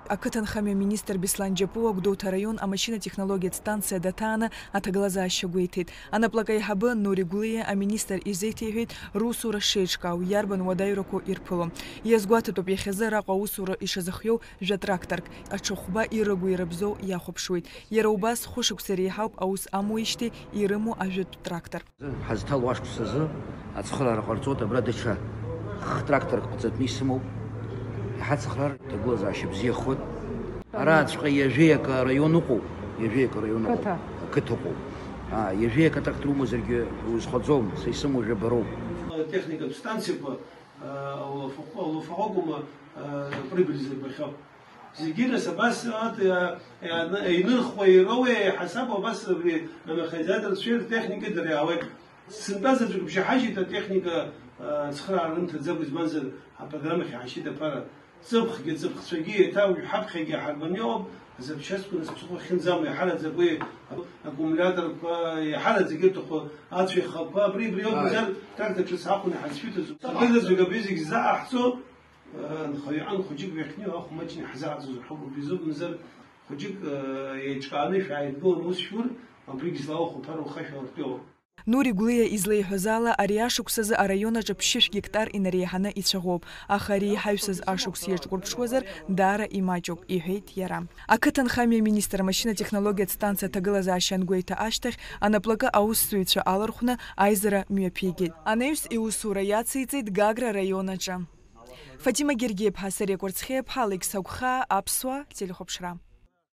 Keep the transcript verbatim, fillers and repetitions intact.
Ақыҭанхамҩа министр Беслан Џьапуа Гәдоуҭа араион амашьынатехнологиатә станциа даҭааны аҭагылазаашьа гәеиҭеит. Анаплак аиҳабы Нури Гәлиа аминистр изеиҭеиҳәеит русура шеиҿкаау, иарбан уадаҩрақәоу ирԥыло. Иазгәаҭатәуп, иахьазы араҟа аусура ишазыхиоу жәа-тракторк, аҽы хәба ирыгу-ирыбзоу иахәаԥшуеит. Иара убас хәышықәса иреиҳауп аус амуижьҭеи ирымоу ажәытә трактор. Ҳазҭало ашықәсазы ацхыраара ҟарҵоит, абра даҽа х-тракторк ҟаҵатәны исымоуп. Иҳацхраар, ҭагылазаашьа бзиахоит. Араҵәҟьа ҩажәеи акы араион ыҟоуп, ҩажәеи акы араион ыҟоуп. Қыҭа. Ақыҭа ыҟоуп. Аа, ҩажәеи акы атрактор умазаргьы узхаӡом, са исымоу жәабароуп. Техникатә станциақәа, а, ауафахәы-, ауафахәы акәым, а, прибыль зырбахьоу. Зегьы нас абас, ат, а, а, инырхуа ироуеи, ҳасаб абас абри амеханизаторцәеи ртехникеи дара иаауеит. Сынтәа заҵәык бжьаҳажьит атехника, а, цхыраара рымҭаӡакәа, избанзар, апрограммахь иаҳашьҭит аԥара. Ҵыԥхгьы ҵыԥхцәагьы еиҭа уажә ҳаԥхьагьы иҳарбаны иҟоуп, азапчастьқәа нас ԥсыхәа хьынӡам, иаҳараӡак уи аккумуляторқәа, иаҳараӡак ирҭаху ацәеихақәа, абри, абри ауп, Ааи. Мазар, трактор ҿыц ҳахәаны иҳазшәыҭаӡом. Акы заҵәык абри зегь ззаҟаҳҵо, Нхаҩы иҟан хәыҷык ҩахьнеиуа ахә маҷны иаҳзааӡозар ҳәа акәым изыгымзар, хәыҷык, еиҿкааны шәааидгылан ус шәур, абригь злаухәо ԥара ухашәалартә иҟоуп. Нури Гәлиа излеиҳәаз ала, ари ашықәсазы араион аҿы ԥшьышә гектар инареиҳаны ицәаӷәоуп, аха ари иҳаҩсыз ашықәс иаҿкәырԥшуазар, даара имаҷуп, иҳәеит иара. Ақыҭанхамҩа министр амашьынатехнологиатә станциа аҭагылазаашьа ангәеиҭа ашьҭахь, анаплакы аусзуҩцәа алархәны аизара мҩаԥигеит. Анаҩс иусура иациҵеит Гагра араион аҿы. Фатима Гергиеԥҳа, Сариа Кәарцхиаԥҳа, Алекс Агәхаа, Аԥсуа телехәаԥшра.